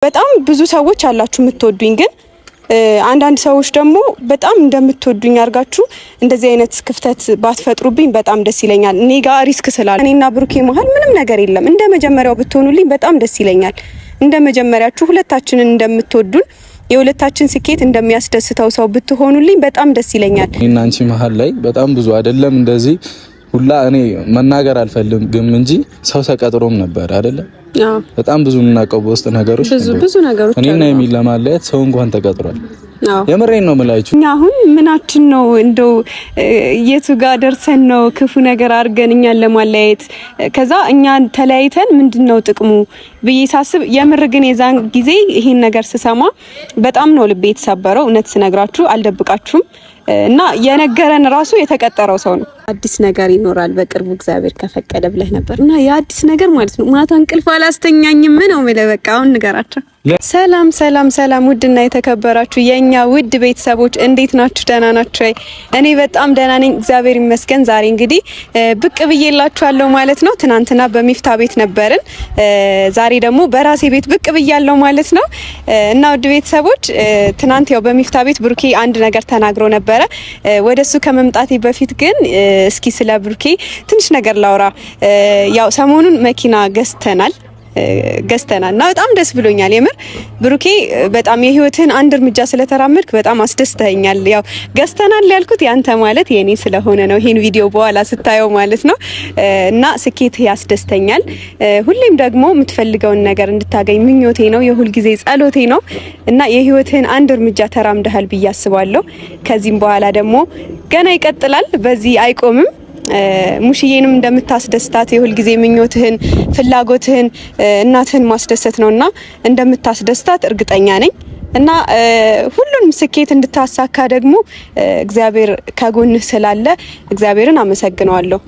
በጣም ብዙ ሰዎች አላችሁ የምትወዱኝ፣ ግን አንዳንድ ሰዎች ደግሞ በጣም እንደምትወዱኝ አድርጋችሁ እንደዚህ አይነት ክፍተት ባትፈጥሩብኝ በጣም ደስ ይለኛል። እኔ ጋር risk ስላለ እኔና ብሩኬ መሀል ምንም ነገር የለም። እንደ መጀመሪያው ብትሆኑልኝ በጣም ደስ ይለኛል። እንደ መጀመሪያችሁ ሁለታችንን እንደምትወዱን፣ የሁለታችን ስኬት እንደሚያስደስተው ሰው ብትሆኑልኝ በጣም ደስ ይለኛል። እኔና አንቺ መሀል ላይ በጣም ብዙ አይደለም፣ እንደዚህ ሁላ እኔ መናገር አልፈልግም እንጂ ሰው ተቀጥሮም ነበር አይደለም። በጣም ብዙ የምናውቀው በውስጥ ነገሮች ብዙ ብዙ ነገሮች እኔና የሚል ለማለያየት ሰው እንኳን ተቀጥሯል። የምሬን ነው የምላችሁ። እኛ አሁን ምናችን ነው፣ እንደው የቱ ጋር ደርሰን ነው ክፉ ነገር አድርገን እኛን ለማለያየት፣ ከዛ እኛን ተለያይተን ምንድነው ጥቅሙ ብዬ ሳስብ፣ የምር ግን የዛን ጊዜ ይሄን ነገር ስሰማ በጣም ነው ልቤ የተሰበረው። እውነት ስነግራችሁ አልደብቃችሁም። እና የነገረን ራሱ የተቀጠረው ሰው ነው። አዲስ ነገር ይኖራል በቅርቡ እግዚአብሔር ከፈቀደ ብለህ ነበር፣ እና የአዲስ ነገር ማለት ነው ማታ እንቅልፍ አላስተኛኝም ነው የምልህ። በቃ አሁን ንገራቸው። ሰላም ሰላም ሰላም! ውድና የተከበራችሁ የኛ ውድ ቤተሰቦች እንዴት ናችሁ? ደህና ናችሁ ወይ? እኔ በጣም ደህና ነኝ፣ እግዚአብሔር ይመስገን። ዛሬ እንግዲህ ብቅ ብዬላችኋለሁ ማለት ነው። ትናንትና በሚፍታ ቤት ነበርን፣ ዛሬ ደግሞ በራሴ ቤት ብቅ ብያለሁ ማለት ነው። እና ውድ ቤተሰቦች፣ ትናንት ያው በሚፍታ ቤት ብሩኬ አንድ ነገር ተናግሮ ነበረ። ወደሱ ከመምጣቴ በፊት ግን እስኪ ስለ ብሩኬ ትንሽ ነገር ላውራ። ያው ሰሞኑን መኪና ገዝተናል እና በጣም ደስ ብሎኛል። የምር ብሩኬ፣ በጣም የህይወትህን አንድ እርምጃ ስለተራመድክ በጣም አስደስተኛል። ያው ገዝተናል ያልኩት ያንተ ማለት የኔ ስለሆነ ነው። ይሄን ቪዲዮ በኋላ ስታየው ማለት ነው። እና ስኬት ያስደስተኛል። ሁሌም ደግሞ የምትፈልገውን ነገር እንድታገኝ ምኞቴ ነው፣ የሁልጊዜ ጸሎቴ ነው። እና የህይወትህን አንድ እርምጃ ተራምደሃል ብዬ አስባለሁ። ከዚህም በኋላ ደግሞ ገና ይቀጥላል፣ በዚህ አይቆምም። ሙሽዬንም እንደምታስደስታት፣ የሁል ጊዜ ምኞትህን ፍላጎትህን እናትህን ማስደሰት ነውና እንደምታስደስታት እርግጠኛ ነኝ። እና ሁሉንም ስኬት እንድታሳካ ደግሞ እግዚአብሔር ከጎንህ ስላለ እግዚአብሔርን አመሰግነዋለሁ።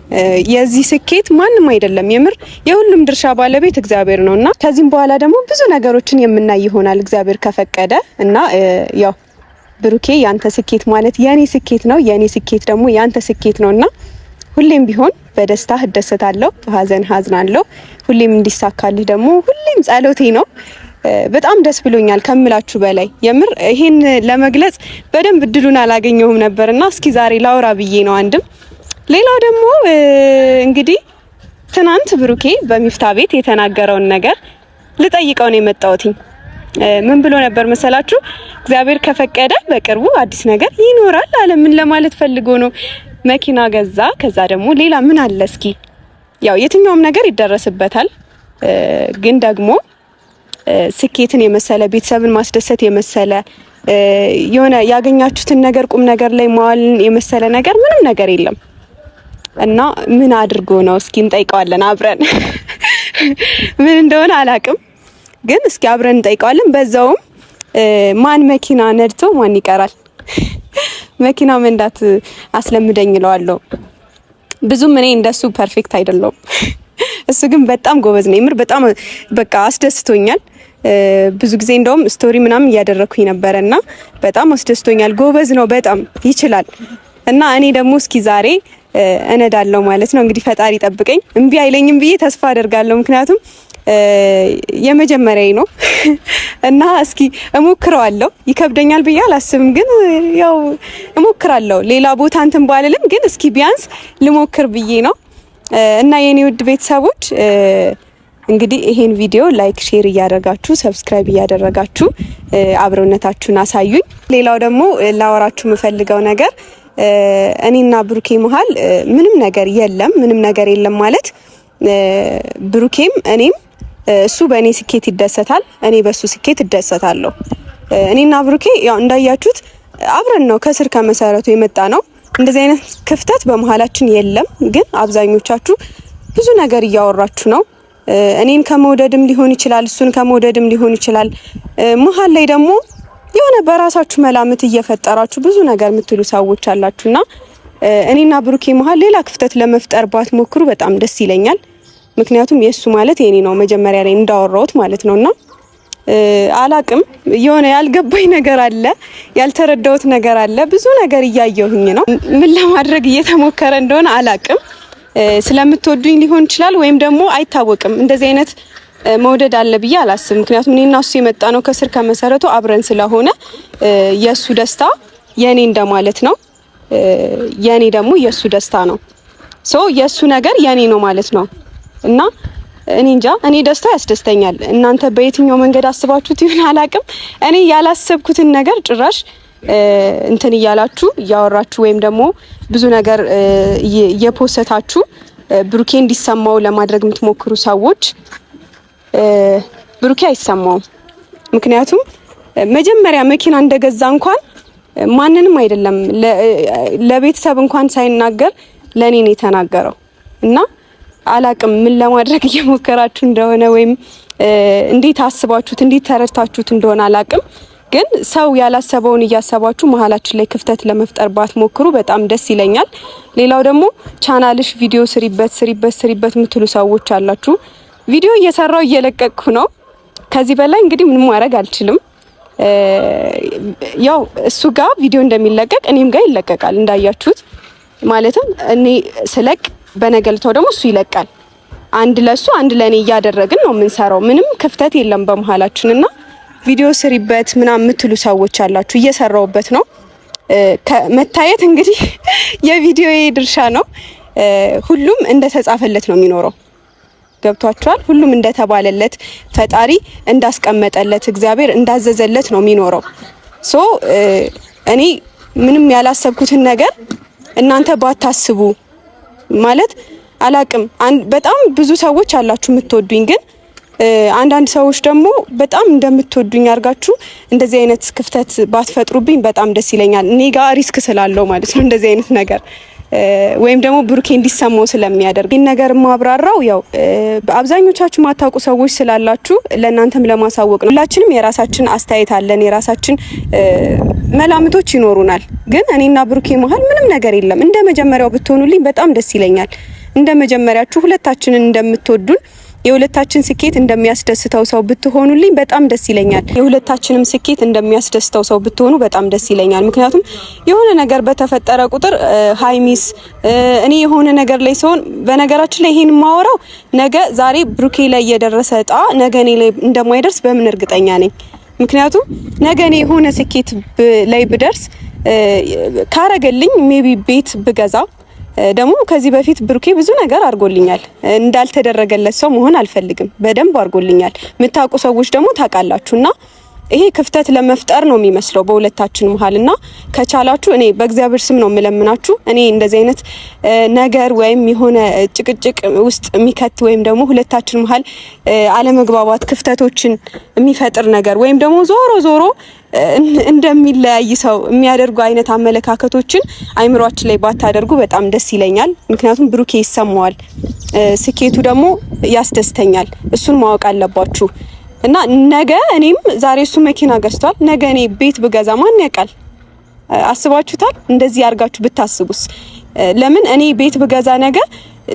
የዚህ ስኬት ማንም አይደለም፣ የምር የሁሉም ድርሻ ባለቤት እግዚአብሔር ነውና ከዚህም በኋላ ደግሞ ብዙ ነገሮችን የምናይ ይሆናል እግዚአብሔር ከፈቀደ። እና ያው ብሩኬ፣ ያንተ ስኬት ማለት የኔ ስኬት ነው፣ የኔ ስኬት ደግሞ ያንተ ስኬት ነውና ሁሌም ቢሆን በደስታ እደሰታለሁ፣ በሀዘን ሀዝናለሁ። ሁሌም እንዲሳካልህ ደግሞ ሁሌም ጸሎቴ ነው። በጣም ደስ ብሎኛል ከምላችሁ በላይ። የምር ይሄን ለመግለጽ በደንብ እድሉን አላገኘሁም ነበርና እስኪ ዛሬ ላውራ ብዬ ነው። አንድም ሌላው ደግሞ እንግዲህ ትናንት ብሩኬ በሚፍታ ቤት የተናገረውን ነገር ልጠይቀው ነው የመጣሁትኝ። ምን ብሎ ነበር መሰላችሁ? እግዚአብሔር ከፈቀደ በቅርቡ አዲስ ነገር ይኖራል አለ። ምን ለማለት ፈልጎ ነው? መኪና ገዛ። ከዛ ደግሞ ሌላ ምን አለ እስኪ? ያው የትኛውም ነገር ይደረስበታል። ግን ደግሞ ስኬትን የመሰለ፣ ቤተሰብን ማስደሰት የመሰለ፣ የሆነ ያገኛችሁትን ነገር ቁም ነገር ላይ መዋልን የመሰለ ነገር ምንም ነገር የለም። እና ምን አድርጎ ነው? እስኪ እንጠይቀዋለን አብረን። ምን እንደሆነ አላቅም፣ ግን እስኪ አብረን እንጠይቀዋለን። በዛውም ማን መኪና ነድቶ ማን ይቀራል? መኪና መንዳት አስለምደኝ እለዋለሁ። ብዙም እኔ እንደሱ perfect አይደለሁም። እሱ ግን በጣም ጎበዝ ነው። የምር በጣም በቃ አስደስቶኛል። ብዙ ጊዜ እንደውም story ምናምን እያደረኩኝ ነበረ እና በጣም አስደስቶኛል። ጎበዝ ነው፣ በጣም ይችላል። እና እኔ ደግሞ እስኪ ዛሬ እነዳለሁ ማለት ነው። እንግዲህ ፈጣሪ ጠብቀኝ፣ እምቢ አይለኝም ብዬ ተስፋ አደርጋለሁ። ምክንያቱም የመጀመሪያዬ ነው እና እስኪ እሞክረዋለሁ። ይከብደኛል ብዬ አላስብም፣ ግን ያው እሞክራለሁ። ሌላ ቦታ እንትን ባልልም ግን እስኪ ቢያንስ ልሞክር ብዬ ነው። እና የኔ ውድ ቤተሰቦች፣ እንግዲህ ይሄን ቪዲዮ like፣ share እያደረጋችሁ፣ subscribe እያደረጋችሁ አብሮነታችሁን አሳዩኝ። ሌላው ደግሞ ላወራችሁ የምፈልገው ነገር እኔና ብሩኬ መሀል ምንም ነገር የለም። ምንም ነገር የለም ማለት ብሩኬም እኔም፣ እሱ በእኔ ስኬት ይደሰታል፣ እኔ በእሱ ስኬት እደሰታለሁ። እኔና ብሩኬ ያው እንዳያችሁት አብረን ነው ከስር ከመሰረቱ የመጣ ነው። እንደዚህ አይነት ክፍተት በመሀላችን የለም። ግን አብዛኞቻችሁ ብዙ ነገር እያወራችሁ ነው። እኔን ከመውደድም ሊሆን ይችላል፣ እሱን ከመውደድም ሊሆን ይችላል። መሀል ላይ ደግሞ የሆነ በራሳችሁ መላምት እየፈጠራችሁ ብዙ ነገር የምትሉ ሰዎች አላችሁና እኔና ብሩኬ መሀል ሌላ ክፍተት ለመፍጠር ባትሞክሩ በጣም ደስ ይለኛል። ምክንያቱም የእሱ ማለት የኔ ነው፣ መጀመሪያ ላይ እንዳወራሁት ማለት ነውና አላቅም፣ የሆነ ያልገባኝ ነገር አለ፣ ያልተረዳሁት ነገር አለ። ብዙ ነገር እያየሁኝ ነው። ምን ለማድረግ እየተሞከረ እንደሆነ አላቅም። ስለምትወዱኝ ሊሆን ይችላል ወይም ደግሞ አይታወቅም። እንደዚህ አይነት መውደድ አለ ብዬ አላስብም። ምክንያቱም እኔና እሱ የመጣ ነው ከስር ከመሰረቱ አብረን ስለሆነ የእሱ ደስታ የኔ እንደማለት ነው፣ የኔ ደግሞ የእሱ ደስታ ነው። so የእሱ ነገር የኔ ነው ማለት ነው እና እኔ እንጃ፣ እኔ ደስታ ያስደስተኛል። እናንተ በየትኛው መንገድ አስባችሁት ይሁን አላቅም። እኔ ያላሰብኩትን ነገር ጭራሽ እንትን እያላችሁ እያወራችሁ ወይም ደግሞ ብዙ ነገር እየፖሰታችሁ ብሩኬ እንዲሰማው ለማድረግ የምትሞክሩ ሰዎች ብሩኬ አይሰማውም። ምክንያቱም መጀመሪያ መኪና እንደገዛ እንኳን ማንንም አይደለም ለቤተሰብ እንኳን ሳይናገር ለእኔ ነው የተናገረው እና አላቅም ምን ለማድረግ እየሞከራችሁ እንደሆነ ወይም እንዴት አስባችሁት እንዴት ተረድታችሁት እንደሆነ አላቅም። ግን ሰው ያላሰበውን እያሰባችሁ መሀላችን ላይ ክፍተት ለመፍጠር ባትሞክሩ በጣም ደስ ይለኛል። ሌላው ደግሞ ቻናልሽ ቪዲዮ ስሪበት ስሪበት ስሪበት የምትሉ ሰዎች አላችሁ። ቪዲዮ እየሰራው እየለቀቅኩ ነው። ከዚህ በላይ እንግዲህ ምንም ማድረግ አልችልም። ያው እሱ ጋር ቪዲዮ እንደሚለቀቅ እኔም ጋር ይለቀቃል እንዳያችሁት። ማለትም እኔ ስለቅ በነገልታው ደግሞ እሱ ይለቃል። አንድ ለሱ አንድ ለኔ እያደረግን ነው የምንሰራው። ምንም ክፍተት የለም በመሀላችን እና ቪዲዮ ስሪበት ምናምን የምትሉ ሰዎች አላችሁ። እየሰራውበት ነው። መታየት እንግዲህ የቪዲዮ ድርሻ ነው። ሁሉም እንደተጻፈለት ነው የሚኖረው። ገብቷችኋል? ሁሉም እንደተባለለት ፈጣሪ እንዳስቀመጠለት እግዚአብሔር እንዳዘዘለት ነው የሚኖረው። so እኔ ምንም ያላሰብኩትን ነገር እናንተ ባታስቡ ማለት አላቅም። በጣም ብዙ ሰዎች አላችሁ የምትወዱኝ፣ ግን አንዳንድ ሰዎች ደግሞ በጣም እንደምትወዱኝ አድርጋችሁ እንደዚህ አይነት ክፍተት ባትፈጥሩብኝ በጣም ደስ ይለኛል። እኔ ጋር risk ስላለው ማለት ነው እንደዚህ አይነት ነገር ወይም ደግሞ ብሩኬ እንዲሰማው ስለሚያደርግ ይህን ነገር ማብራራው ያው በአብዛኞቻችሁ ማታውቁ ሰዎች ስላላችሁ ለእናንተም ለማሳወቅ ነው። ሁላችንም የራሳችን አስተያየት አለን፣ የራሳችን መላምቶች ይኖሩናል። ግን እኔና ብሩኬ መሀል ምንም ነገር የለም። እንደ መጀመሪያው ብትሆኑልኝ በጣም ደስ ይለኛል። እንደ መጀመሪያችሁ ሁለታችንን እንደምትወዱን የሁለታችን ስኬት እንደሚያስደስተው ሰው ብትሆኑልኝ በጣም ደስ ይለኛል። የሁለታችንም ስኬት እንደሚያስደስተው ሰው ብትሆኑ በጣም ደስ ይለኛል። ምክንያቱም የሆነ ነገር በተፈጠረ ቁጥር ሀይሚስ እኔ የሆነ ነገር ላይ ሲሆን፣ በነገራችን ላይ ይሄን የማወራው ነገ ዛሬ ብሩኬ ላይ የደረሰ እጣ ነገ እኔ ላይ እንደማይደርስ በምን እርግጠኛ ነኝ? ምክንያቱም ነገ እኔ የሆነ ስኬት ላይ ብደርስ ካረገልኝ maybe ቤት ብገዛ ደግሞ ከዚህ በፊት ብሩኬ ብዙ ነገር አድርጎልኛል። እንዳልተደረገለት ሰው መሆን አልፈልግም። በደንብ አድርጎልኛል። የምታውቁ ሰዎች ደግሞ ታውቃላችሁ። እና ይሄ ክፍተት ለመፍጠር ነው የሚመስለው በሁለታችን መሀል እና ከቻላችሁ እኔ በእግዚአብሔር ስም ነው የምለምናችሁ። እኔ እንደዚህ አይነት ነገር ወይም የሆነ ጭቅጭቅ ውስጥ የሚከት ወይም ደግሞ ሁለታችን መሀል አለመግባባት ክፍተቶችን የሚፈጥር ነገር ወይም ደግሞ ዞሮ ዞሮ እንደሚለያይ ሰው የሚያደርጉ አይነት አመለካከቶችን አይምሯችን ላይ ባታደርጉ በጣም ደስ ይለኛል። ምክንያቱም ብሩኬ ይሰማዋል፣ ስኬቱ ደግሞ ያስደስተኛል። እሱን ማወቅ አለባችሁ። እና ነገ እኔም ዛሬ እሱ መኪና ገዝቷል፣ ነገ እኔ ቤት ብገዛ ማን ያውቃል? አስባችሁታል? እንደዚህ አድርጋችሁ ብታስቡስ? ለምን እኔ ቤት ብገዛ ነገ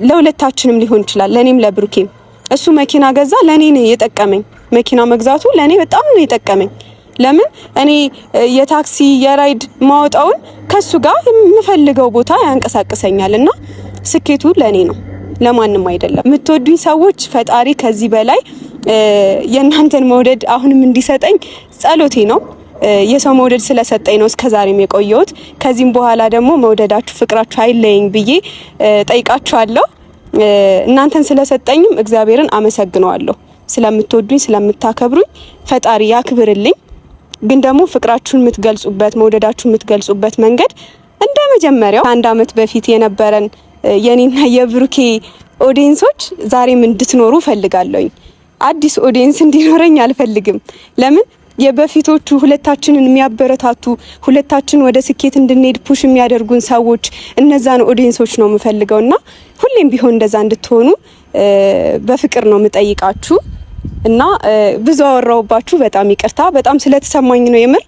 ለሁለታችንም ሊሆን ይችላል፣ ለእኔም ለብሩኬም። እሱ መኪና ገዛ፣ ለእኔ ነው የጠቀመኝ። መኪና መግዛቱ ለእኔ በጣም ነው የጠቀመኝ። ለምን እኔ የታክሲ የራይድ ማወጣውን ከሱ ጋር የምፈልገው ቦታ ያንቀሳቅሰኛል። እና ስኬቱ ለእኔ ነው ለማንም አይደለም። የምትወዱኝ ሰዎች ፈጣሪ ከዚህ በላይ የእናንተን መውደድ አሁንም እንዲሰጠኝ ጸሎቴ ነው። የሰው መውደድ ስለሰጠኝ ነው እስከዛሬም የቆየሁት። ከዚህም በኋላ ደግሞ መውደዳችሁ ፍቅራችሁ አይለየኝ ብዬ ጠይቃችኋለሁ። እናንተን ስለሰጠኝም እግዚአብሔርን አመሰግነዋለሁ። ስለምትወዱኝ ስለምታከብሩኝ ፈጣሪ ያክብርልኝ። ግን ደግሞ ፍቅራችሁን የምትገልጹበት መውደዳችሁን የምትገልጹበት መንገድ እንደ መጀመሪያው ከአንድ አመት በፊት የነበረን የኔና የብሩኬ audience ኦች ዛሬም እንድትኖሩ ፈልጋለሁኝ። አዲስ audience እንዲኖረኝ አልፈልግም። ለምን የበፊቶቹ ሁለታችንን የሚያበረታቱ ሁለታችን ወደ ስኬት እንድንሄድ push የሚያደርጉን ሰዎች እነዛን audience ኦች ነው የምፈልገውና ሁሌም ቢሆን እንደዛ እንድትሆኑ በፍቅር ነው የምጠይቃችሁ። እና ብዙ አወራውባችሁ፣ በጣም ይቅርታ። በጣም ስለተሰማኝ ነው የምር።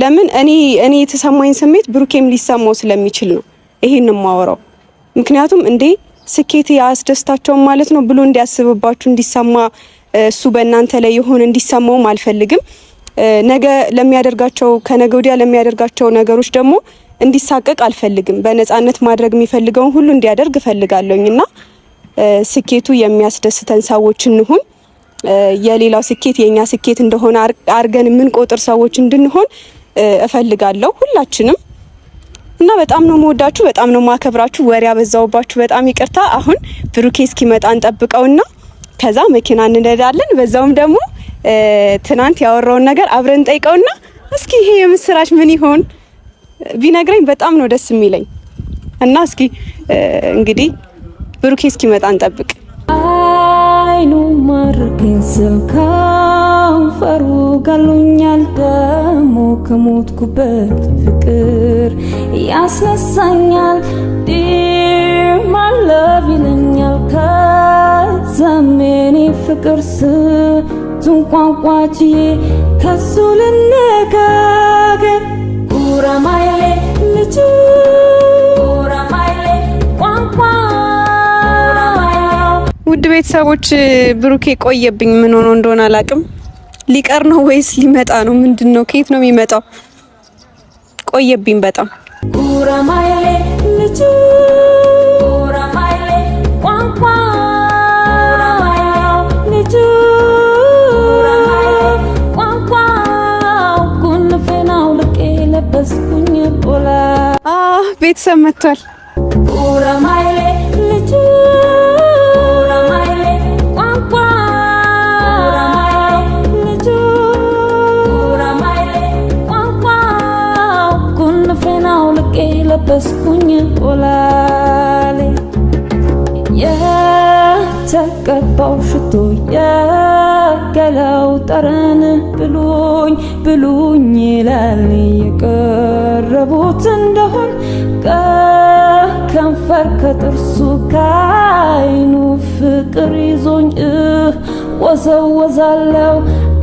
ለምን እኔ የተሰማኝ ስሜት ብሩኬም ሊሰማው ስለሚችል ነው ይሄን የማወራው። ምክንያቱም እንዴ ስኬት ያስደስታቸውም ማለት ነው ብሎ እንዲያስብባችሁ እንዲሰማ እሱ በእናንተ ላይ የሆነ እንዲሰማውም አልፈልግም። ነገ ለሚያደርጋቸው ከነገ ወዲያ ለሚያደርጋቸው ነገሮች ደግሞ እንዲሳቀቅ አልፈልግም። በነጻነት ማድረግ የሚፈልገውን ሁሉ እንዲያደርግ እፈልጋለሁኝ እና ስኬቱ የሚያስደስተን ሰዎች እንሁን። የሌላው ስኬት የኛ ስኬት እንደሆነ አርገን የምንቆጥር ሰዎች እንድንሆን እፈልጋለሁ ሁላችንም። እና በጣም ነው የምወዳችሁ፣ በጣም ነው የማከብራችሁ። ወሬ ያበዛውባችሁ በጣም ይቅርታ። አሁን ብሩኬ እስኪመጣ እንጠብቀውና ከዛ መኪና እንነዳለን። በዛውም ደግሞ ትናንት ያወራውን ነገር አብረን እንጠይቀውና እስኪ ይሄ የምስራች ምን ይሆን ቢነግረኝ በጣም ነው ደስ የሚለኝ። እና እስኪ እንግዲህ ብሩኬ እስኪመጣ እንጠብቅ። አይኑ ማርከኝ ስል ከንፈሩ ጋሎኛል ደሞ ከሞትኩበት ፍቅር ያስነሳኛል dear my love ይለኛል ከዛም የኔ ፍቅር ስንቱን ቋንቋ ችዬ ከሱ ልነጋገር ጉራማይሌ ልጁ ጉራማይሌ ቋንቋ። ውድ ቤተሰቦች ብሩኬ ቆየብኝ። ምን ሆኖ እንደሆነ አላቅም። ሊቀር ነው ወይስ ሊመጣ ነው? ምንድን ነው? ከየት ነው የሚመጣው? ቆየብኝ በጣም። ጉራማይሌ ልጁ ጉራማይሌ ቋንቋ ልጁ ቋንቋ ጉንፌን አውልቄ ለበስኩኝ ቦላ። ቤተሰብ መጥቷል። ጉራማይሌ ልጁ ጉራማይሌ ቋንቋ ልጁ ጉራማይሌ ቋንቋ ጉንፌን አውልቄ ለበስኩኝ ቦላሌ የተቀባው ሽቶ የገላው ጠረን ብሉኝ ብሉኝ ይላል የቀረቡት እንደሆን ከከንፈር ከጥርሱ ካይኑ ፍቅር ይዞኝ ወዘወዛለው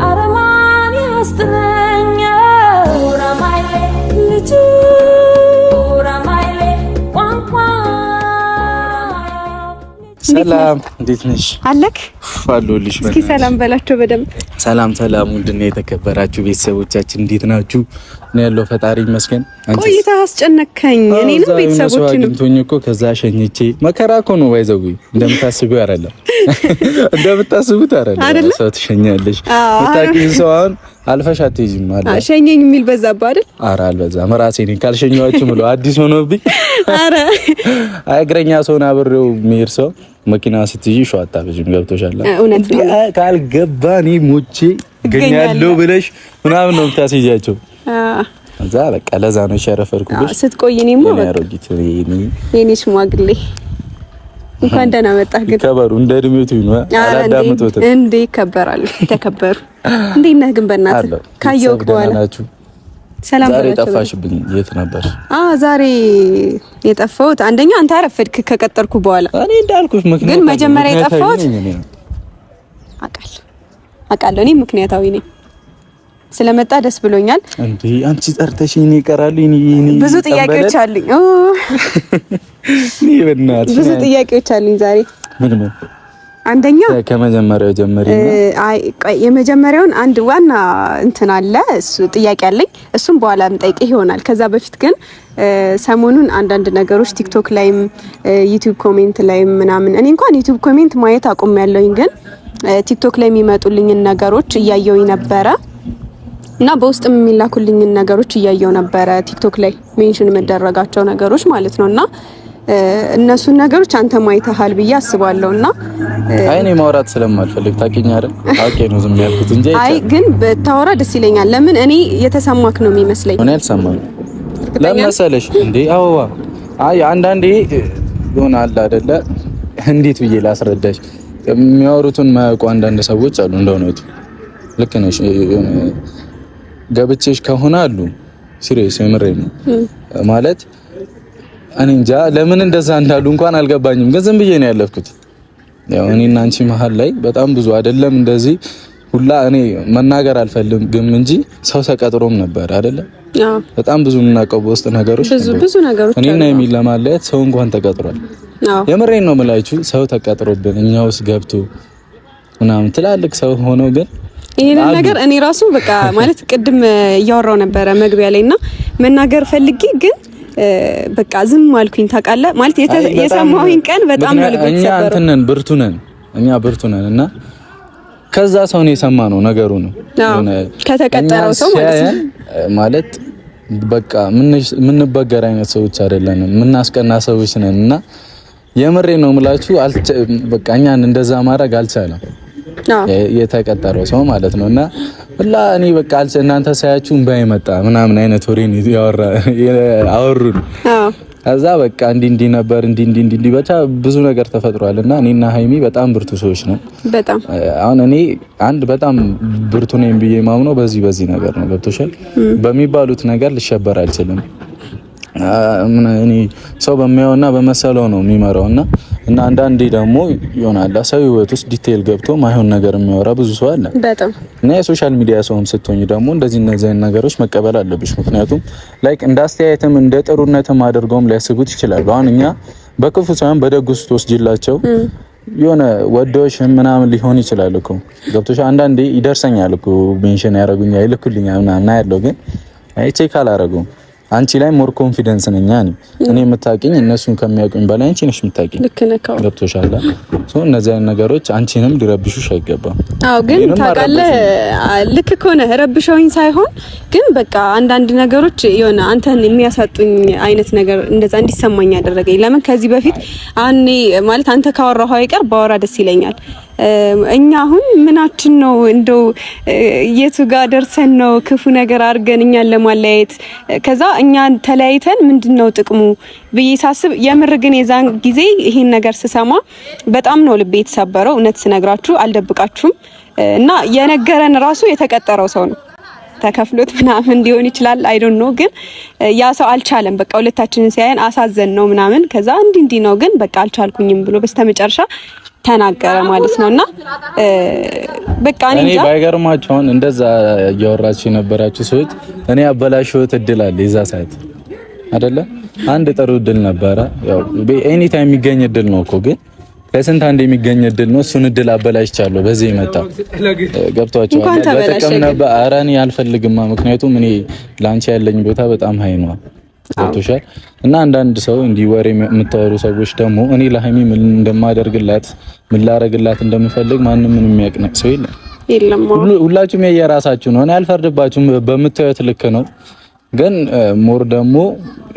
አረማን ያስጥለኛል ጉራማይሌ ልጁ ጉራማይሌ ቋንቋ። ሰላም እንዴት ነሽ? አለክ አለሁልሽ። እስኪ ሰላም በላቸው በደንብ። ሰላም ሰላም፣ ውድና የተከበራችሁ ቤተሰቦቻችን እንዴት ናችሁ? እኔ ያለው ፈጣሪ ይመስገን። ቆይታ አስጨነከኝ፣ እኔንም ቤተሰቦችንም አግኝቶኝ እኮ ከዛ ሸኝቼ መከራ እኮ ነው። ባይዘው እንደምታስቢው አይደለም፣ እንደምታስቡት አይደለም። ሰው ትሸኛለሽ፣ የምታውቂውን ሰው አሁን አልፈሽ አትሄጂም አለ። ሸኘኝ የሚል በዛብህ አይደል? ኧረ አልበዛም። ራሴ ነኝ ካልሸኘኋችሁ ብሎ አዲስ ሆኖብኝ። ኧረ እግረኛ ሰውን አብሬው የሚሄድ ሰው መኪና ስትይዢ ሸዋ አታበዥም። ገብቶሻል? እውነት ነው። ካልገባ እኔ ሞቼ እገኛለሁ ብለሽ ምናምን ነው የምታስይዣቸው። እዛ በቃ ለዛ ነው የሸረፈርኩብሽ። ስትቆይ እኔማ በቃ የኔ ሽማግሌ እንኳን ደህና መጣህ። ግን ከበሩ እንደ እድሜው ነው አላዳምጡትም እንዴ? ይከበራሉ። ተከበሩ። እንዴት ነህ ግን? በእናትህ ካየሁህ በኋላ ሰላም ዛሬ ጠፋሽብኝ። የት ነበር? ዛሬ የጠፋሁት አንደኛ አንተ አረፈድክ ከቀጠርኩ በኋላ። እኔ እንዳልኩሽ ምክንያት ግን መጀመሪያ የጠፋሁት አውቃለሁ እኔ ምክንያታዊ ነኝ። ስለመጣ ደስ ብሎኛል። እንዴ አንቺ ጠርተሽኝ እኔ እቀራለሁ? እኔ ብዙ ጥያቄዎች አሉኝ። እኔ በእናትሽ ብዙ ጥያቄዎች አሉኝ ዛሬ። ምን ምን? አንደኛ ከመጀመሪያው ጀመሪ። አይ ቆይ የመጀመሪያውን አንድ ዋና እንትን አለ፣ እሱ ጥያቄ አለኝ። እሱም በኋላ የምጠይቅህ ይሆናል። ከዛ በፊት ግን ሰሞኑን አንዳንድ ነገሮች ቲክቶክ ላይም ዩቲዩብ comment ላይም ምናምን፣ እኔ እንኳን ዩቲዩብ comment ማየት አቁሜያለሁኝ፣ ግን ቲክቶክ ላይ የሚመጡልኝን ነገሮች እያየሁኝ ነበረ እና በውስጥም የሚላኩልኝን ነገሮች እያየው ነበረ። ቲክቶክ ላይ mention የመደረጋቸው ነገሮች ማለት ነው እና እነሱን ነገሮች አንተ ማይተሃል ብዬ አስባለሁ። እና አይ እኔ ማውራት ስለማልፈልግ ታውቂኝ አይደል? አውቄ ነው ዝም ያልኩት እንጂ። አይ ግን ብታወራ ደስ ይለኛል። ለምን እኔ የተሰማክ ነው የሚመስለኝ። እኔ አልሰማኝም። ለምን መሰለሽ እንዴ አበባ፣ አይ አንዳንዴ ይሆናል አይደለ? እንዴት ብዬ ላስረዳሽ? የሚያወሩትን ማያውቁ አንዳንድ ሰዎች አሉ። እንደ እውነቱ ልክ ነሽ። ገብቼሽ ከሆነ አሉ serious የምሬን ነው ማለት እኔ እንጃ ለምን እንደዛ እንዳሉ እንኳን አልገባኝም፣ ግን ዝም ብዬ ነው ያለፍኩት። ያው እኔና አንቺ መሀል ላይ በጣም ብዙ አይደለም እንደዚህ ሁላ እኔ መናገር አልፈልግም እንጂ ሰው ተቀጥሮም ነበር አይደለም። በጣም ብዙ የምናውቀው በውስጥ ነገሮች ብዙ ነገሮች እኔና የሚል ለማለያየት ሰው እንኳን ተቀጥሯል። የምሬን ነው የምላችሁ፣ ሰው ተቀጥሮብን እኛ ውስጥ ገብቶ ምናምን ትላልቅ ሰው ሆኖ ግን ይሄንን ነገር እኔ ራሱ በቃ ማለት ቅድም እያወራው ነበረ መግቢያ ላይና መናገር ፈልጌ ግን በቃ ዝም አልኩኝ። ታውቃለህ ማለት የሰማሁኝ ቀን በጣም ነው ልቤ እኛ የተሰበረው። እንትን ነን፣ ብርቱ ነን፣ እኛ ብርቱ ነን እና ከዛ ሰው ነው የሰማነው ነገሩ ነው ከተቀጠረው ሰው ማለት ነው። ማለት በቃ ምንበገር አይነት ሰዎች አይደለንም፣ ምናስቀና ሰዎች ነን። እና የምሬ ነው የምላችሁ በቃ እኛን እንደዛ ማድረግ አልቻለም የተቀጠረው ሰው ማለት ነው። እና ሁላ እኔ በቃ እናንተ ሳያችሁ እምባ መጣ ምናምን አይነት ወሬን ያወራ አወሩን። ከዛ በቃ እንዲህ እንዲህ ነበር እንዲህ እንዲህ እንዲህ ብቻ ብዙ ነገር ተፈጥሯል። እና እኔና ሀይሚ በጣም ብርቱ ሰዎች ነው። በጣም አሁን እኔ አንድ በጣም ብርቱ ነኝ ብዬ ማምነው በዚህ በዚህ ነገር ነው። ገብቶሻል? በሚባሉት ነገር ልሸበር አልችልም። እኔ ሰው በሚያየውና በመሰለው ነው የሚመራው እና እና አንዳንዴ ደግሞ ይሆናል ሰው ህይወት ውስጥ detail ገብቶ ማይሆን ነገር የሚያወራ ብዙ ሰው አለ። በጣም እና የ social media ሰውም ስትሆኝ ደግሞ እንደዚህ እነዚህ ነገሮች መቀበል አለብሽ። ምክንያቱም like እንደ አስተያየትም እንደ ጥሩነትም አድርገውም ሊያስቡት ይችላሉ። አሁን እኛ በክፉ ሳይሆን በደጉ ስትወስጂላቸው የሆነ ወዶሽ ምናምን ሊሆን ይችላል እኮ ገብቶሽ። አንዳንዴ ይደርሰኛል እኮ mention ያደርጉኛል ይልኩልኛል ምናምን ያለው ግን አይ check አላደረጉም። አንቺ ላይ more confidence ነኝ እኔ የምታውቂኝ እነሱን ከሚያውቁኝ በላይ አንቺ ነሽ የምታውቂኝ። ልክ ነህ። ገብቶሻል። so እነዚህ አይነት ነገሮች አንቺንም ሊረብሹሽ አይገባም። አዎ፣ ግን ታውቃለህ፣ ልክ እኮ ነህ። ረብሸውኝ ሳይሆን ግን በቃ አንዳንድ ነገሮች የሆነ አንተን የሚያሳጡኝ አይነት ነገር እንደዛ እንዲሰማኝ ያደረገኝ። ለምን ከዚህ በፊት እኔ ማለት አንተ ካወራኸው አይቀር ባወራ ደስ ይለኛል። እኛ አሁን ምናችን ነው እንደው የቱ ጋር ደርሰን ነው ክፉ ነገር አድርገን እኛን ለማለያየት ከዛ እኛን ተለያይተን ምንድነው ጥቅሙ ብዬ ሳስብ፣ የምር ግን የዛን ጊዜ ይሄን ነገር ስሰማ በጣም ነው ልቤ የተሰበረው። እውነት ስነግራችሁ አልደብቃችሁም። እና የነገረን ራሱ የተቀጠረው ሰው ነው ተከፍሎት ምናምን ሊሆን ይችላል። I don't know ግን ያ ሰው አልቻለም። በቃ ሁለታችንን ሲያየን አሳዘን ነው ምናምን። ከዛ እንዲህ እንዲህ ነው ግን በቃ አልቻልኩኝም ብሎ በስተመጨረሻ ተናገረ ማለት ነውና በቃ እኔ ባይገርማችሁ አሁን እንደዛ እያወራችሁ የነበራችሁ ሰዎች እኔ አበላሽሁት እድል አለ የዛ ሰዓት አይደለ? አንድ ጥሩ እድል ነበረ። ያው any time የሚገኝ እድል ነው እኮ ግን ከስንት አንድ የሚገኝ እድል ነው። እሱን እድል አበላሽቻለሁ። በዚህ የመጣ ገብቷቸዋል። በጥቅም ነበር። ኧረ እኔ አልፈልግማ። ምክንያቱም እኔ ላንቺ ያለኝ ቦታ በጣም high ነው። ገብቶሻል። እና አንዳንድ ሰው እንዲህ ወሬ የምታወሩ ሰዎች ደግሞ እኔ ለሀይሚ ምን እንደማደርግላት ምን ላረግላት እንደምፈልግ ማንም ምንም የሚያውቅ ሰው የለም። ሁላችሁም የየራሳችሁ ነው። እኔ አልፈርድባችሁም። በምታዩት ልክ ነው። ግን more ደግሞ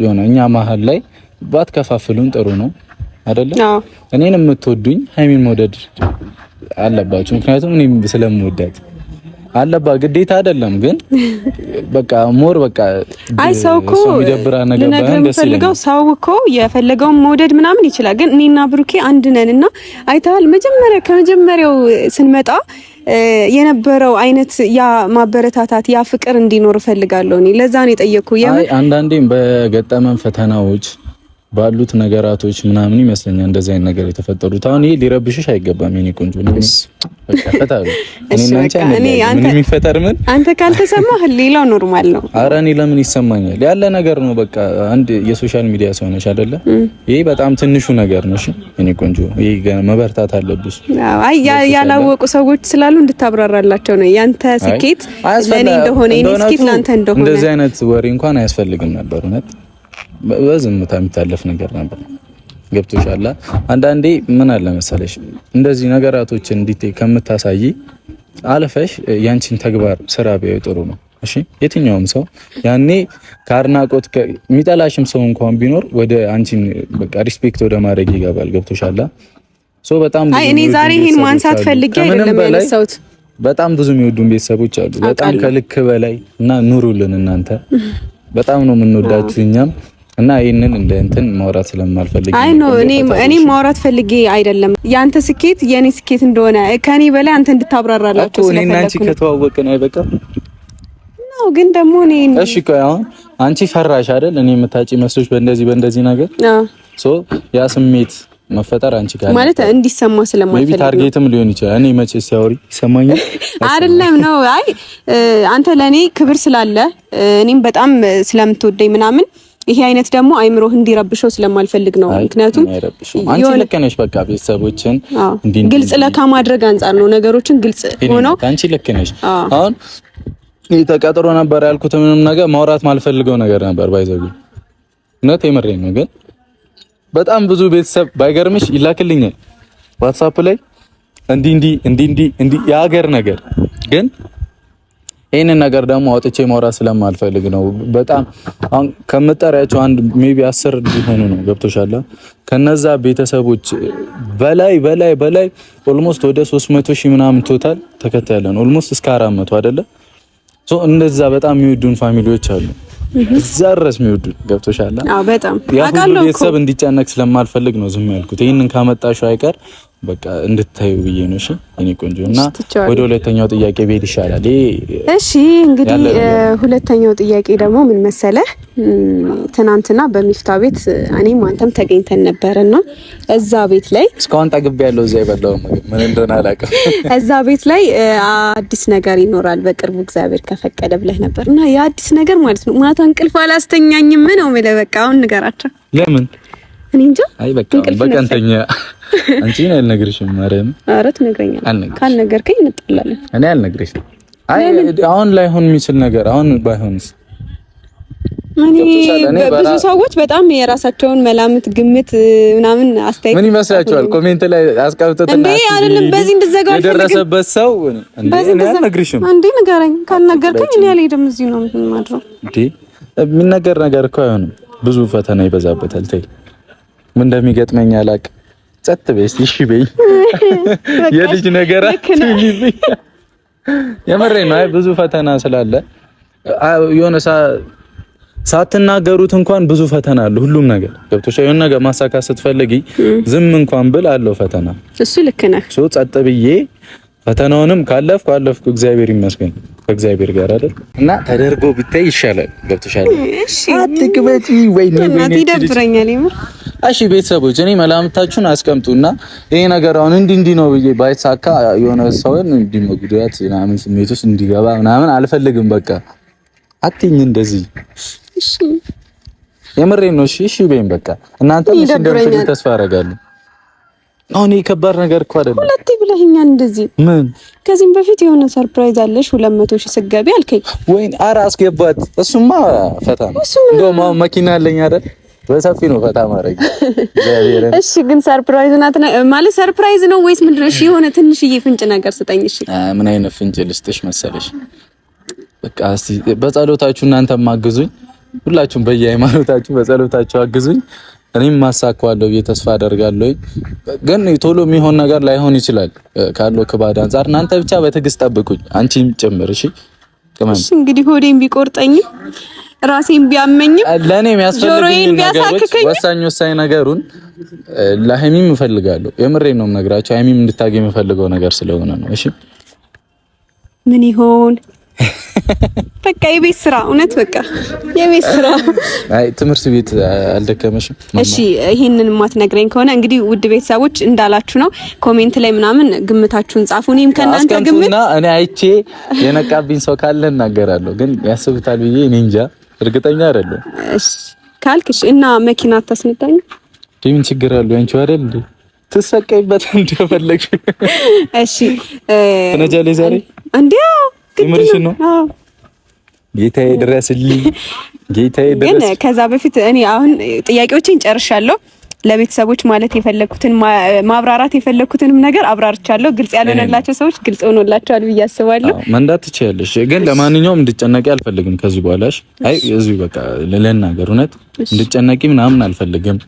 የሆነ እኛ መሀል ላይ ባትከፋፍሉን ጥሩ ነው አይደለ? እኔን የምትወዱኝ ሀይሚን መውደድ አለባችሁ። ምክንያቱም እኔም ስለምወዳት አለባ ግዴታ አይደለም፣ ግን በቃ more በቃ አይ ሰው እኮ ልነግርህ የምፈልገው ሰው እኮ የፈለገውን መውደድ ምናምን ይችላል። ግን እኔና ብሩኬ አንድ ነን እና አይተሃል፣ መጀመሪያ ከመጀመሪያው ስንመጣ የነበረው አይነት ያ ማበረታታት ያ ፍቅር እንዲኖር እፈልጋለሁ። እኔ ለዛ ነው የጠየቅኩ። አይ አንዳንዴም በገጠመን ፈተናዎች ባሉት ነገራቶች ምናምን ይመስለኛል እንደዚህ አይነት ነገር የተፈጠሩት። አሁን ይሄ ሊረብሽሽ አይገባም የኔ ቆንጆ። ምን የሚፈጠር ምን አንተ ካልተሰማህ ሌላው normal ነው። ኧረ እኔ ለምን ይሰማኛል? ያለ ነገር ነው በቃ። አንድ የ social media ሰው ነሽ አይደለ? ይሄ በጣም ትንሹ ነገር ነው። እሺ የኔ ቆንጆ፣ ይሄ መበርታት አለብሽ። አይ ያላወቁ ሰዎች ስላሉ እንድታብራራላቸው ነው። ያንተ ስኬት ለኔ እንደሆነ የኔ ስኬት ለአንተ እንደሆነ እንደዚህ አይነት ወሬ እንኳን አያስፈልግም ነበር እውነት በዝምታ የሚታለፍ ነገር ነበር። ገብቶሻል። አንዳንዴ ምን አለ መሰለሽ እንደዚህ ነገራቶችን እንዲቴ ከምታሳይ አልፈሽ ያንቺን ተግባር ስራ ቢያዩ ጥሩ ነው። እሺ የትኛውም ሰው ያኔ ከአድናቆት የሚጠላሽም ሰው እንኳን ቢኖር ወደ አንቺን በቃ respect ወደ ማድረግ ይገባል። ገብቶሻል። so በጣም አይ እኔ ዛሬ ይሄን ማንሳት ፈልጌ አይደለም ያነሳሁት። በጣም ብዙ የሚወዱን ቤተሰቦች አሉ፣ በጣም ከልክ በላይ እና ኑሩልን እናንተ በጣም ነው የምንወዳችሁ እኛም እና ይህንን እንደ እንትን ማውራት ስለማልፈልግ አይ no እኔ ማውራት ፈልጌ አይደለም። ያንተ ስኬት የኔ ስኬት እንደሆነ ከኔ በላይ አንተ እንድታብራራላችሁ ስለፈለኩ እኔ እና አንቺ ከተዋወቅን አይበቃም ነው። ግን ደግሞ እኔ እሺ ቆይ አሁን አንቺ ፈራሽ አይደል? እኔ የምታጪ መስሎሽ በእንደዚህ በእንደዚህ ነገር so ያ ስሜት መፈጠር አንቺ ጋር ማለት እንዲሰማ ስለማልፈልግ maybe target ም ሊሆን ይችላል። እኔ መቼ ሲያወሪ ይሰማኛል አይደለም ነው። አይ አንተ ለኔ ክብር ስላለ እኔም በጣም ስለምትወደኝ ምናምን ይሄ አይነት ደግሞ አይምሮህ እንዲረብሸው ስለማልፈልግ ነው። ምክንያቱም አንቺ ልክ ነሽ። በቃ ቤተሰቦችን ግልጽ ለካ ማድረግ አንጻር ነው ነገሮችን ግልጽ ሆኖ አንቺ ልክ ነሽ። አሁን ተቀጥሮ ነበር ያልኩት ምንም ነገር ማውራት ማልፈልገው ነገር ነበር by the way እውነት የምሬን ነው። ግን በጣም ብዙ ቤተሰብ ባይገርምሽ ይላክልኛል WhatsApp ላይ እንዲህ እንዲህ እንዲህ እንዲህ እንዲህ የሀገር ነገር ግን ይህንን ነገር ደግሞ አውጥቼ ማውራት ስለማልፈልግ ነው። በጣም አሁን ከምጠሪያቸው አንድ maybe 10 ሊሆኑ ነው። ገብቶሻል? ከነዛ ቤተሰቦች በላይ በላይ በላይ almost ወደ 300 ሺህ ምናምን total ተከታይ ያለን almost እስከ 400 አይደለ? so እንደዛ በጣም የሚወዱን family ዎች አሉ። እዛ ድረስ የሚወዱን ገብቶሻል? አዎ በጣም ያ ሁሉ ቤተሰብ እንዲጨነቅ ስለማልፈልግ ነው ዝም ያልኩት። ይህንን ካመጣሽው አይቀር በቃ እንድታዩ ብዬ ነው። እሺ የኔ ቆንጆ፣ እና ወደ ሁለተኛው ጥያቄ ብሄድ ይሻላል። እሺ እንግዲህ ሁለተኛው ጥያቄ ደግሞ ምን መሰለህ፣ ትናንትና በሚፍታ ቤት እኔም አንተም ተገኝተን ነበርና እዛ ቤት ላይ እስካሁን ጠግቤ ያለው እዛ የበላው ምግብ ምን እንደሆነ አላውቅም። እዛ ቤት ላይ አዲስ ነገር ይኖራል በቅርቡ እግዚአብሔር ከፈቀደ ብለህ ነበር እና ያ አዲስ ነገር ማለት ነው ማታ እንቅልፍ አላስተኛኝም ነው የምልህ። በቃ አሁን ንገራቸው። ለምን እኔ እንጃ። አይ በቃ በቀን ተኛ። አንቺ እኔ አልነግርሽም። ማርያም፣ ኧረ ትነግረኛለህ። ካልነገርከኝ እንጣላለን። እኔ አልነግርሽም። አይ አሁን ላይሆን የሚችል ነገር አሁን ባይሆንስ? እኔ ብዙ ሰዎች በጣም የራሳቸውን መላምት፣ ግምት ምናምን አስተያየት ምን ይመስላችኋል? comment ላይ አስቀምጡት። እንዴ አይደለም፣ በዚህ እንድዘጋው አልፈልግም። የደረሰበት ሰው እንዴ እኔ አልነግርሽም። እንዴ ንገረኝ። ካልነገርከኝ እኔ አልሄድም። እዚሁ ነው የማድረው። እንዴ የሚነገር ነገር እኮ አይሆንም። ብዙ ፈተና ይበዛበታል። ተይ ምን እንደሚገጥመኝ አላውቅም። ጸጥ በይ እስኪ እሺ በይ። የልጅ ነገር አትይኝ። የምሬን ነው። አይ ብዙ ፈተና ስላለ የሆነ ሳትናገሩት እንኳን ብዙ ፈተና አለ። ሁሉም ነገር ገብቶሻል። የሆነ ነገር ማሳካት ስትፈልጊ ዝም እንኳን ብል አለው ፈተና። እሱ ልክ ነህ። so ጸጥ ብዬ ፈተናውንም ካለፍኩ አለፍኩ፣ እግዚአብሔር ይመስገን ከእግዚአብሔር ጋር አይደል እና ተደርጎ ቢታይ ይሻላል። ገብቶሻል። እሺ አትቅበጪ። ወይኔ ወይኔ ይደብረኛል የምር። እሺ ቤተሰቦች እኔ መላምታችሁን አስቀምጡና ይሄ ነገር አሁን እንዲህ እንዲህ ነው ብዬ ባይሳካ የሆነ ሰውን እንዲህ መጉዳት ምናምን ስሜት ውስጥ እንዲገባ ምናምን አልፈልግም። በቃ አትይኝ እንደዚህ። እሺ የምሬን ነው። እሺ እሺ በይኝ በቃ። እናንተም እሺ እንደምትሉኝ ተስፋ አደርጋለሁ። አሁን ይሄ ከባድ ነገር እኮ አይደለም። ሁለቴ ብለኸኛል እንደዚህ። ምን ከዚህም በፊት የሆነ surprise አለሽ 200 ሺህ ስትገቢ አልከኝ። ወይኔ ኧረ አስገባት። እሱማ ፈታ ነው። እንደውም አሁን መኪና አለኝ አይደል? በሰፊ ነው ፈታ ማድረግ። እሺ ግን surprise ናት ማለት surprise ነው ወይስ ምንድን ነው? እሺ የሆነ ትንሽዬ ፍንጭ ነገር ስጠኝ። እሺ ምን አይነት ፍንጭ ልስጥሽ መሰለሽ? በቃ እስቲ በጸሎታችሁ እናንተም አግዙኝ። ሁላችሁም በየሃይማኖታችሁ በጸሎታችሁ አግዙኝ። እኔም ማሳካዋለሁ ብዬ ተስፋ አደርጋለሁ። ግን ቶሎ የሚሆን ነገር ላይሆን ይችላል ካለው ክባድ አንጻር። እናንተ ብቻ በትዕግስት ጠብቁኝ፣ አንቺም ጭምር። እሺ እሺ። እንግዲህ ሆዴን ቢቆርጠኝም ራሴን ቢያመኝም ለእኔ የሚያስፈልጉኝ ነገሮች ወሳኝ ወሳኝ ነገሩን ለሀይሚም እፈልጋለሁ። የምሬን ነው የምነግራቸው። ሀይሚም እንድታገኝ የምፈልገው ነገር ስለሆነ ነው። እሺ ምን ይሆን? በቃ የቤት ስራ እውነት፣ በቃ የቤት ስራ። አይ ትምህርት ቤት አልደከመሽም? እሺ ይሄንን የማትነግረኝ ከሆነ እንግዲህ ውድ ቤተሰቦች እንዳላችሁ ነው። comment ላይ ምናምን ግምታችሁን ጻፉ። እኔም ከእናንተ ግምት እኔ አይቼ የነቃብኝ ሰው ካለ እናገራለሁ። ግን ያስቡታል ብዬ እኔ እንጃ እርግጠኛ አይደለሁም። እሺ ካልክሽ እና መኪና አታስነዳኝ? ምን ችግር አለው? ያንቺ አይደል እንዴ? ትሰቀይበት እንደፈለግሽ። እሺ ትነጃለሽ ዛሬ እንዴ? የምርሽን ነው? ጌታዬ ድረስልኝ፣ ጌታዬ ድረስ። ግን ከዛ በፊት እኔ አሁን ጥያቄዎችን ጨርሻለሁ። ለቤተሰቦች ማለት የፈለኩትን ማብራራት የፈለኩትንም ነገር አብራርቻለሁ። ግልጽ ያልሆነላቸው ሰዎች ግልጽ ሆኖላቸዋል ብዬ አስባለሁ። መንዳት ትችያለሽ፣ ግን ለማንኛውም እንድጨነቂ አልፈልግም ከዚህ በኋላሽ። አይ እዚሁ በቃ ልናገር፣ እውነት እንድጨነቂ ምናምን አልፈልግም።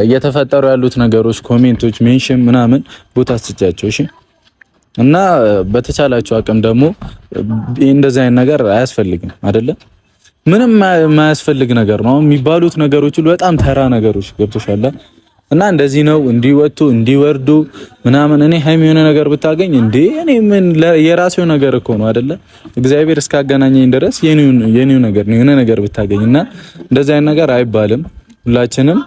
እየተፈጠሩ ያሉት ነገሮች፣ comment ኦች፣ mention ምናምን ቦታ አስጫቸው። እሺ እና በተቻላቸው አቅም ደግሞ እንደዚህ አይነት ነገር አያስፈልግም፣ አይደለ? ምንም የማያስፈልግ ነገር ነው የሚባሉት ነገሮች ሁሉ በጣም ተራ ነገሮች ገብቶሻል። እና እንደዚህ ነው እንዲወጡ እንዲወርዱ ምናምን። እኔ ሀይሚ የሆነ ነገር ብታገኝ እንዴ እኔ ምን የራሴው ነገር እኮ ነው አይደለ? እግዚአብሔር እስካገናኘኝ ድረስ የኔው ነገር ነው የሆነ ነገር ብታገኝ እና እንደዚህ አይነት ነገር አይባልም። ሁላችንም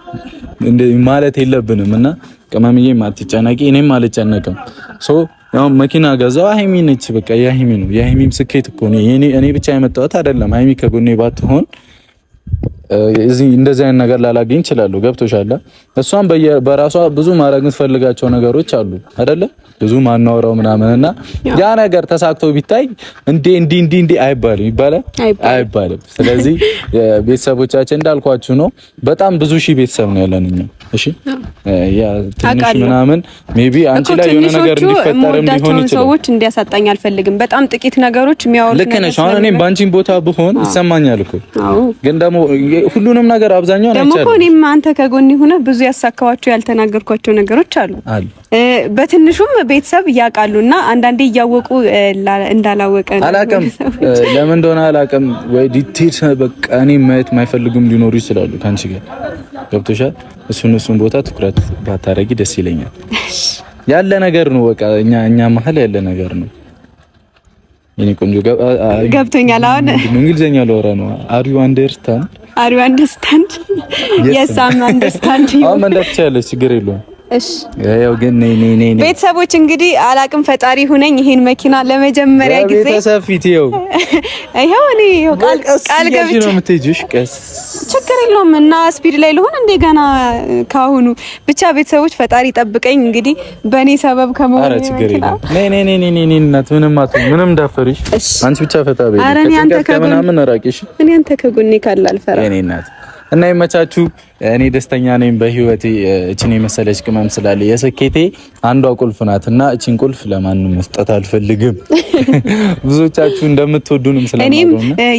እንደ ማለት የለብንም። እና ቅመምዬም አትጨነቂ፣ እኔም አልጨነቅም። so ያው መኪና ገዛው ሀይሚ ነች፣ በቃ የሀይሚ ነው። የሀይሚም ስኬት እኮ ነው። እኔ ብቻ የመጣሁት አይደለም። ሀይሚ ከጎኔ ባትሆን እዚህ እንደዚህ አይነት ነገር ላላገኝ እችላለሁ። ገብቶሻል? እሷም በራሷ ብዙ ማድረግ የምትፈልጋቸው ነገሮች አሉ አይደለ? ብዙ ማናወራው ምናምን እና ያ ነገር ተሳክቶ ቢታይ እንዴ እንዲ እንዲ እንዲ አይባልም፣ ይባላል አይባልም። ስለዚህ ቤተሰቦቻችን እንዳልኳችሁ ነው። በጣም ብዙ ሺህ ቤተሰብ ነው ያለን እኛ እሺ ያ ትንሽ ምናምን maybe አንቺ ላይ የሆነ ነገር እንዲፈጠርም ሊሆን ይችላል። ሰዎች እንዲያሳጣኝ አልፈልግም። በጣም ጥቂት ነገሮች የሚያወሩት ልክ ነሽ። አሁን እኔም በአንቺን ቦታ ብሆን ይሰማኛል እኮ ግን ደግሞ ሁሉንም ነገር አብዛኛውን ደግሞ እኮ እኔም አንተ ከጎን ሆነ ብዙ ያሳካዋቸው ያልተናገርኳቸው ነገሮች አሉ። በትንሹም ቤተሰብ ያውቃሉና አንዳንዴ እያወቁ እንዳላወቀ አላውቅም፣ ለምን እንደሆነ አላውቅም። ወይ detail በቃ እኔ ማየት የማይፈልጉም ሊኖሩ ይችላሉ ከአንቺ ጋር ገብቶሻል። እሱን ቦታ ትኩረት ባታረጊ ደስ ይለኛል። ያለ ነገር ነው በቃ እኛ መሀል ያለ ነገር ነው። የኔ ቆንጆ ገብቶኛል። አሁን እንግሊዘኛ ላወራ ነው። Are you understand? Are you understand? Yes, I'm understand። አሁን መንዳት ትችያለሽ፣ ችግር የለውም። እሺ ያው ግን ነይ ነይ ነይ ቤተሰቦች እንግዲህ አላቅም፣ ፈጣሪ ሁነኝ። ይሄን መኪና ለመጀመሪያ ጊዜ ቤተሰብ ፊት ይኸው ይኸው እኔ ይኸው ቃል ቃል ገብቼ ነው የምትሄጂው። እሺ ቀስ ችግር የለውም እና speed ላይ ልሆን እንደ ገና ካሁኑ ብቻ ቤተሰቦች ፈጣሪ ጠብቀኝ። እንግዲህ በእኔ ሰበብ ከመሆኑ ኧረ ችግር የለውም። ነይ ነይ ነይ ነይ ነይ እናት ምንም አትሆን፣ ምንም እንዳፈሪሽ አንቺ ብቻ ፈታ በይ። ከጭንቀት ከምናምን ራቂ። እሺ እኔ አንተ ከጎኔ ካለ አልፈራም። የእኔ እናት እና ይመቻችሁ። እኔ ደስተኛ ነኝ በህይወቴ። እችን የመሰለች ቅመም ስላለ የስኬቴ አንዷ ቁልፍ ናት እና እችን ቁልፍ ለማንም መስጠት አልፈልግም። ብዙዎቻችሁ እንደምትወዱንም እኔም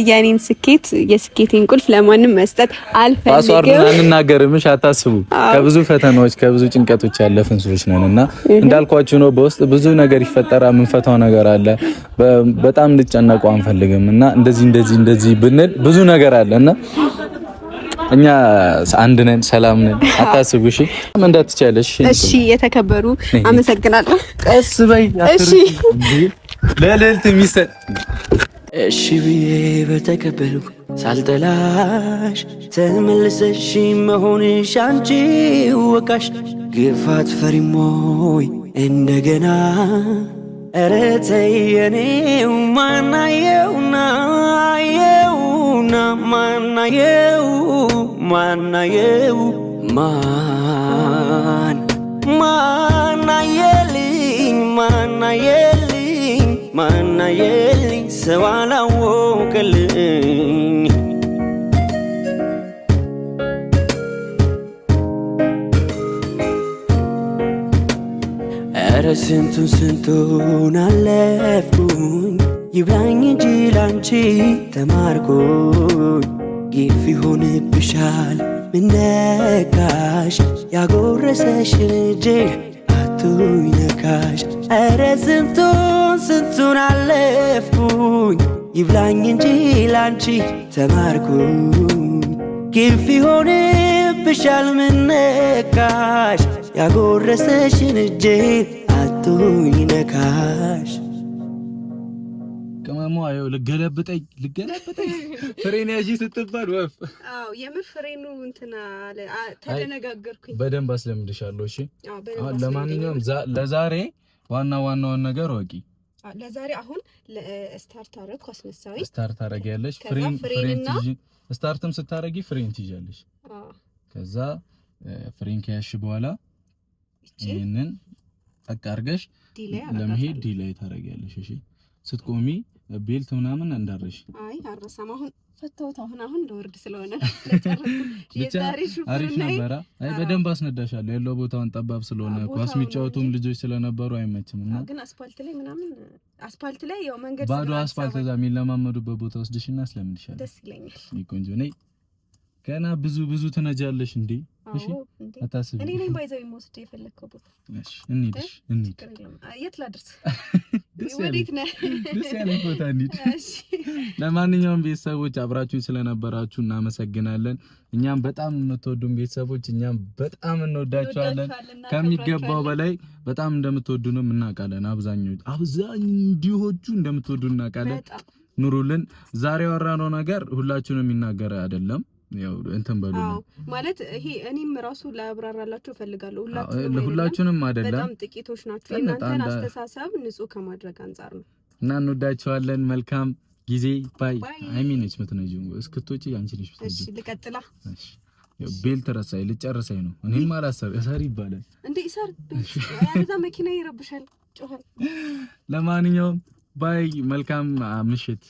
የኔን ስኬት የስኬቴን ቁልፍ ለማንም መስጠት አልፈልግም። Password ኡን አንናገርም፣ እሺ አታስቡ። ከብዙ ፈተናዎች ከብዙ ጭንቀቶች ያለፍን ሰዎች ነን እና እንዳልኳችሁ ነው። በውስጥ ብዙ ነገር ይፈጠራል፣ የምንፈታው ነገር አለ። በጣም እንድጨነቁ አንፈልግም እና እንደዚህ እንደዚህ እንደዚህ ብንል ብዙ ነገር አለ እና እኛ አንድ ነን፣ ሰላም ነን። አታስቡ። እሺ መንዳት ትችያለሽ። እሺ፣ የተከበሩ አመሰግናለሁ። ቀስ በይ። እሺ፣ ለልዕልት የሚሰጥ እሺ ብዬ በተቀበልኩ ሳልጠላሽ ተመልሰሽ መሆንሽ አንቺ ወቃሽ ግፋት ፈሪሞይ እንደገና ኧረ ተይ የኔው ማናየውና የውና ማናየው ማናየው ማን ማናየልኝ ማናየልኝ ማናየልኝ ሰው አላወቀልኝ። ኧረ ስንቱን ስንቱን አለፍኩኝ ይብላኝ እንጂ ላንቺ ተማርኩኝ። ግፍ ይሆንብሻል ምነካሽ ያጎረሰሽን እጄን አቱኝ ነካሽ። ኧረ ስንቱን ስንቱን አለፍኩኝ ይብላኝ እንጂ ላንቺ ተማርኩኝ። ግፍ ይሆንብሻል ምነካሽ ያጎረሰሽን እጄን አቱኝ ነካሽ። ቅመሟ ይኸው ልገለብጠኝ ልገለብጠኝ ፍሬን ያዢ ስትባል ወፍ። አዎ የምር ፍሬኑ እንትና ተደነጋገርኩኝ። በደንብ አስለምድሻለሁ። እሺ አሁን ለማንኛውም ለዛሬ ዋና ዋናውን ነገር ወቂ። ለዛሬ አሁን start አደረግኩ፣ አስነሳሁኝ። Start ታደርጊያለሽ። ፍሬን ፍሬን ትይዢ፣ start ም ስታደርጊ ፍሬን ትይዣለሽ። ከዛ ፍሬን ከያዝሽ በኋላ ይሄንን ጠቅ አድርገሽ ለመሄድ D ላይ ታደርጊያለሽ። እሺ ስትቆሚ belt ምናምን እንዳረሽ። አይ አረሳም። አሁን ፈተውት አሁን አሁን ለወርድ ስለሆነ አሪፍ ነበረ። አይ በደንብ አስነዳሻለሁ። ያለው ቦታውን ጠባብ ስለሆነ ኳስ የሚጫወቱም ልጆች ስለነበሩ አይመችም እና ግን አስፋልት ላይ ምናምን አስፋልት ላይ ያው መንገድ ባዶ አስፋልት እዛ የሚለማመዱበት ቦታ ወስድሽና አስለምድሻለሁ። ደስ ይለኛል። ቆንጆ ነይ። ገና ብዙ ብዙ ትነጃለሽ እንዴ? እሺ አታስቢ። እኔ ነኝ ባይዘው የምወስድ የፈለግከው ቦታ። እሺ እንሂድ፣ እንሂድ። የት ላድርስ? ወዴት ነህ? ደስ ያለኝ ቦታ እንሂድ። ለማንኛውም ቤተሰቦች አብራችሁን ስለነበራችሁ እናመሰግናለን። እኛም በጣም የምትወዱን ቤተሰቦች እኛም በጣም እንወዳችኋለን። ከሚገባው በላይ በጣም እንደምትወዱንም እናውቃለን። አብዛኞቹ እንደምትወዱን እናውቃለን። ኑሩልን። ዛሬ ያወራነው ነገር ሁላችሁንም የሚናገር አይደለም። ያው እንትን በሉ ማለት ይሄ እኔም ራሱ ላብራራላችሁ እፈልጋለሁ። ሁላችሁንም አይደለም፣ በጣም ጥቂቶች ናቸው። የእናንተን አስተሳሰብ ንጹህ ከማድረግ አንጻር ነው እና እንወዳችኋለን። መልካም ጊዜ። Bye። ሃይሚ ነች የምትነጂው፣ እስክትወጪ አንቺ ነሽ የምትነጂው። እሺ ልቀጥላ። እሺ belt ረሳኝ፣ ልጨርሰኝ ነው። እኔም አላሰብ እሰር ይባላል እንዴ? እሰር belt ያዛ መኪና ይረብሻል፣ ጮኸ። ለማንኛውም bye፣ መልካም ምሽት።